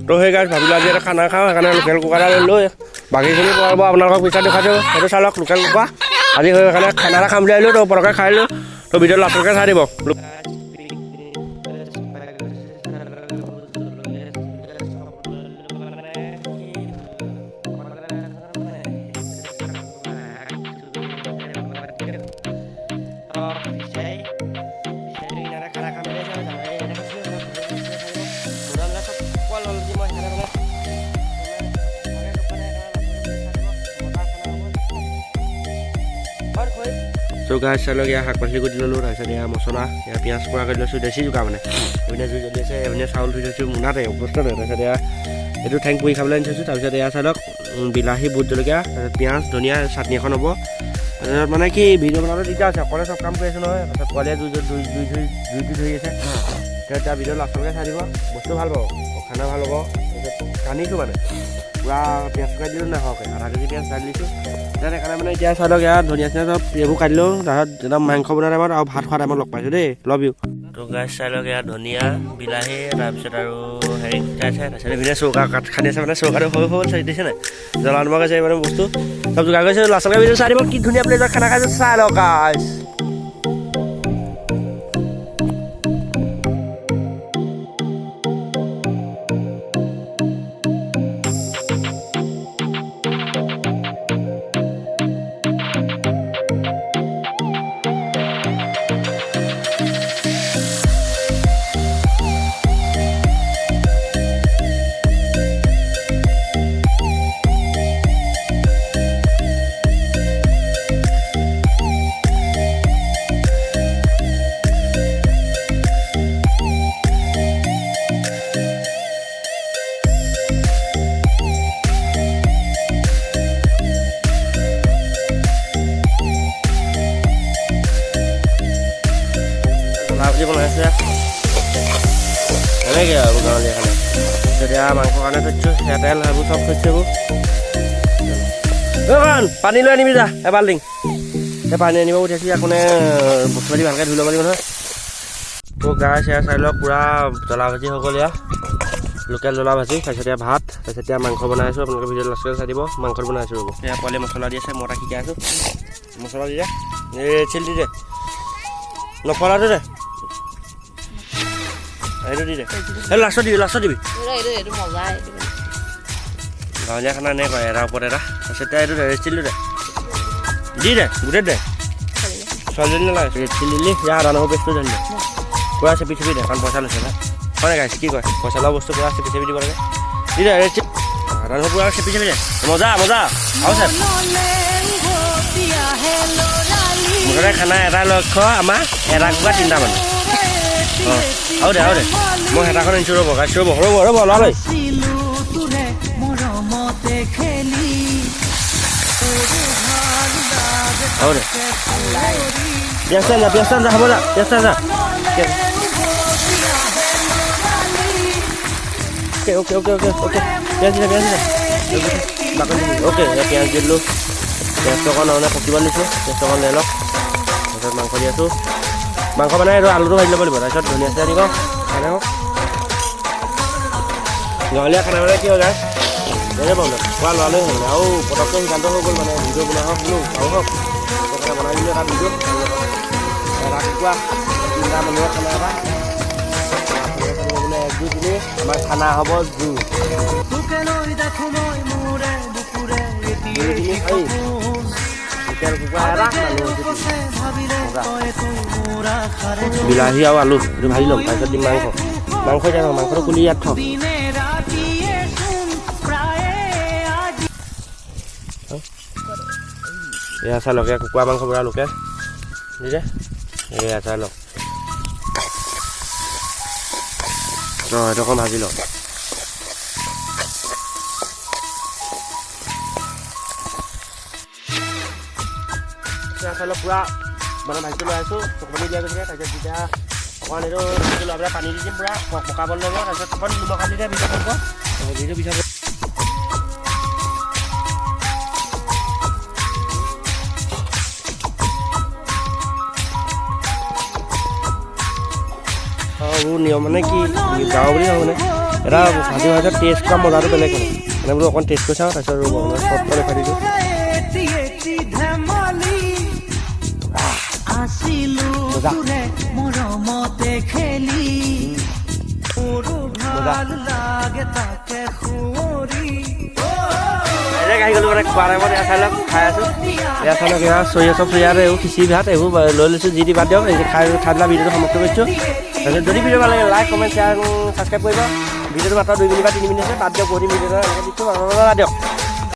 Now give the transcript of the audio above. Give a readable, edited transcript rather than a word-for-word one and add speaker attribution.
Speaker 1: তো সেই গাইজ, ভাবিলোঁ আজি এটা খানা খাওঁ, সেইকাৰণে লোকেল কুকুৰা এটা ল'লোঁ। বাকীখিনি পোৱাব আপোনালোকক পিছত দেখাইছোঁ। সেইটো চাই লওক, লোকেল কুকুৰা। আজি সেইকাৰণে খানা এটা খাম বুলি আহিলোঁ। তো পটককৈ খাই দিলোঁ। তো ভিডিঅ' লাষ্টলৈকে চাই দিব। ত' গাইজ, চাই লওক, ইয়াৰ শাক পাচলি কুটি ল'লোঁ। তাৰপিছত এয়া মছলা, এয়া পিঁয়াজ পুৰা কৰি লৈছোঁ, দেশী জোকা মানে। এইপিনে জুই জ্বলি আছে, এইপিনে চাউল ধুই থৈছোঁ মোনাতে বস্তাতে। তাৰপিছত এয়া এইটো ঠেং পুৰি খাবলৈ আনি থৈছোঁ। তাৰপিছত এয়া চাই লওক, বিলাহী, বুট জলকীয়া, তাৰপিছত পিঁয়াজ, ধনিয়া, চাটনি এখন হ'ব। তাৰপিছত মানে কি, ভিডিঅ' বনাবলৈ দিগদাৰ আছে, অকলে চব কাম কৰি আছোঁ নহয়। তাৰপিছত পোৱালীয়ে জুই জুই জুই জুই জুইটো ধৰি আছে। তেতিয়া ভিডিঅ' লাষ্টলৈকে চাই দিব, বস্তু ভাল পাব, খানা ভাল হ'ব। তাৰপিছত কান্দিছোঁ মানে পূৰা পিঁয়াজ কাটি দিলোঁ নাই সৰহকৈ, আধা কেজি পিঁয়াজ কাটি দিছোঁ। তেতিয়া সেইকাৰণে মানে এতিয়া চাই লওক, ইয়াত ধনিয়া চনিয়া চব এইবোৰ কাটিলোঁ। তাৰপিছত একদম মাংস বনোৱা টাইমত আৰু ভাত খোৱা টাইমত লগ পাইছোঁ দেই। Love you. তো গাইজ, চাই লওক, ইয়াত ধনিয়া, বিলাহী, তাৰপিছত আৰু হেৰি আছে। তাৰপিছত এইপিনে চৌকা কাঠ খান্দি আছে, মানে চৌকাটো হৈ হৈ চাই দিছে নাই, জ্বলা নিমখ আছে, মানে বস্তু চব যোগাৰ কৰিছে। লাষ্টলৈকে ভিডিঅ' চাই দিব, কি ধুনীয়া প্লেচত খানা খাইছোঁ, চাই লওক গাইজ। জ্বলা ভাজি বনাইছে, এনেকৈ আৰু গাঁৱলীয়া খানা। তেতিয়া মাংসৰ কাৰণে থৈছোঁ সেয়া, তেল সেইবোৰ চব থৈছোঁ এইবোৰ। অ' পানী লৈ আনিবি যা এবাল্টিং। সেই পানী আনিব পঠিয়াইছোঁ। ইয়াত কোনে বস্তু পাতি ভালকৈ ধুই ল'ব লাগিব নহয়। তো গাইজ, সেয়া চাই লওক, পূৰা জ্বলা ভাজি হৈ গ'ল। এয়া লোকেল জ্বলা ভাজি, তাৰপিছত এয়া ভাত, তাৰপিছত এতিয়া মাংস বনাই আছোঁ। আপোনালোকে ভিডিঅ' লাষ্টলৈ চাই দিব, মাংস বনাই আছোঁ, ৰ'ব। এয়া পোৱালি মছলা দি আছে, মই তাক শিকাই আছোঁ। মছলা দি দে, এই চিল দি দে, নফলাটো দে, সেইটো দি দে, সেইটো লাষ্টত দিবি, লাষ্টত দিবি।
Speaker 2: এইটো এইটো মজা এইটো।
Speaker 1: গাঁৱলীয়া খানা এনেকৈ এটাৰ ওপৰত এটা। তাৰপিছত এতিয়া এইটো ৰেড চিলিটো দে, দি দে, গোটেই দে, ছোৱালীজনী নালাগে। ৰেড চিলি দিলি, ইয়াৰ আদা নহৰু পেষ্টটো ঢালি দে, পূৰা চেপি চেপি দে, কাৰণ পইচা লৈছে না। হয় নাই গাইজ, কি কয়? পইচা লোৱা বস্তু পূৰা চেপি চেপি দিব লাগে। দি দে ৰেড চিলি, আদা নহৰু পূৰা চেপি চেপি দে। মজা মজা আৰু চেপ। মুঠতে খানা এটা লক্ষ্য আমাৰ, এটা কুকুৰা তিনিটা মানুহ। অঁ, আৰু দে, আৰু দে। মই হেতাখন আনিছোঁ, ৰ'ব গাইজ, ৰ'ব ৰ'ব ৰ'ব, লৰালৰি।
Speaker 3: মৰমতে খেলি।
Speaker 1: আৰু দে, পিঁয়াজ আঞ্জা, পিঁয়াজ আঞ্জা হ'ব, যা, পিঁয়াজ আঞ্জা। Okay okay okay okay okay, পিঁয়াজ দিলে, পিঁয়াজ দিলে, বাকলি। অ'কে, পিঁয়াজ দিলোঁ। পিঁয়াজটো অকণ মানে পকিব দিছোঁ, পিঁয়াজটো অকণ লৈ লওক। তাৰপিছত মাংস দি আছোঁ। মাংস মানে এইটো আলুটো ভাজি ল'ব লাগিব। তাৰপিছত ধনিয়া চনিয়া দিব, খাই থাকক। গাঁৱলীয়া খানা মানে কি হয় গাইজ, বেলেগ প্ৰব্লেম খোৱা লৰালৰি হয় মানে, আৰু পটককৈ সিদ্ধান্ত হৈ গ'ল মানে, ভিডিঅ' বনোৱা হওক বোলো আৰু হওক, সেইকাৰণে বনাই দিলোঁ এটা ভিডিঅ'। এটা কুকুৰা তিনিটা মানুহৰ খানা এটা বোলে, এক, দুই, তিনি, আমাৰ খানা হ'ব জুই।
Speaker 3: তোকে লৈ দেখো মই মোৰে বুকুৰে।
Speaker 1: দুই, তিনি, চাৰি, লোকেল কুকুৰা এটা, মানুহ হৈছে তিনি। বিলাহী আৰু আলু এইটো ভাজি ল'ম, তাৰপিছত দিম মাংস। মাংস এতিয়া নহয়, মাংসটো খুলি ইয়াত থ।
Speaker 3: দিনে ৰাতিয়ে চোন প্ৰায়ে আজি।
Speaker 1: এয়া চাই লওক, এয়া কুকুৰা মাংস পুৰা লোকেল। দিদে, এয়া চাই লওক। অঁ, এইটো অকণ ভাজি লওক। এয়া চাই লওক, পূৰা মানে ভাজিটো লৈ আছোঁ, চকুপানী দিয়া গৈছে। তাৰপিছত যেতিয়া অকণ এইটো ভাজিটো লৈ পেলাই পানী দি দিম, পূৰা পকাব ল'ব। তাৰপিছত অকণ নিমখ হালধি দিয়ে ভিডিঅ' কৰিব, ভিডিঅ' পিছত। অঁ, এইবোৰ নিয়ম মানে কি, গাঁও বুলি নহয় মানে। এটা ভাজি হোৱাৰ পিছত টেষ্ট কৰা মজাটো বেলেগ মানে। মানে বোলো অকণ টেষ্ট কৰি চাওঁ। তাৰপিছত ৰ'ব, আপোনাৰ চব দেখুৱাই দিছোঁ।
Speaker 3: এটি এটি ধেমালি আছিলো
Speaker 1: মজা।
Speaker 3: তোৰে মৰমতে খেলি, মোৰো ভাল লাগে তাকে সুঁৱৰি।
Speaker 1: ডাইৰেক্ট আহি গ'লো মানে খোৱা টাইমত। এয়া চাই লওক, খাই আছোঁ। এয়া চাই লওক, এয়া চৰিয়া, চব চৰিয়াৰে এইবোৰ খিচিৰি ভাত এইবোৰ লৈ লৈছোঁ। যি দি বাদ দিয়ক, এই খাই খাই পেলাই ভিডিঅ'টো সমাপ্ত কৰিছোঁ। তাৰপিছত যদি ভিডিঅ' ভাল লাগে, লাইক, কমেণ্ট, শ্বেয়াৰ, ছাবস্ক্ৰাইব কৰিব। ভিডিঅ'টো মাত্ৰ 2 মিনিট বা 3 মিনিট আছে, বাদ দিয়ক। বহুত দিন ভিডিঅ' এনেকৈ দিছোঁ, বাদ দিয়ক।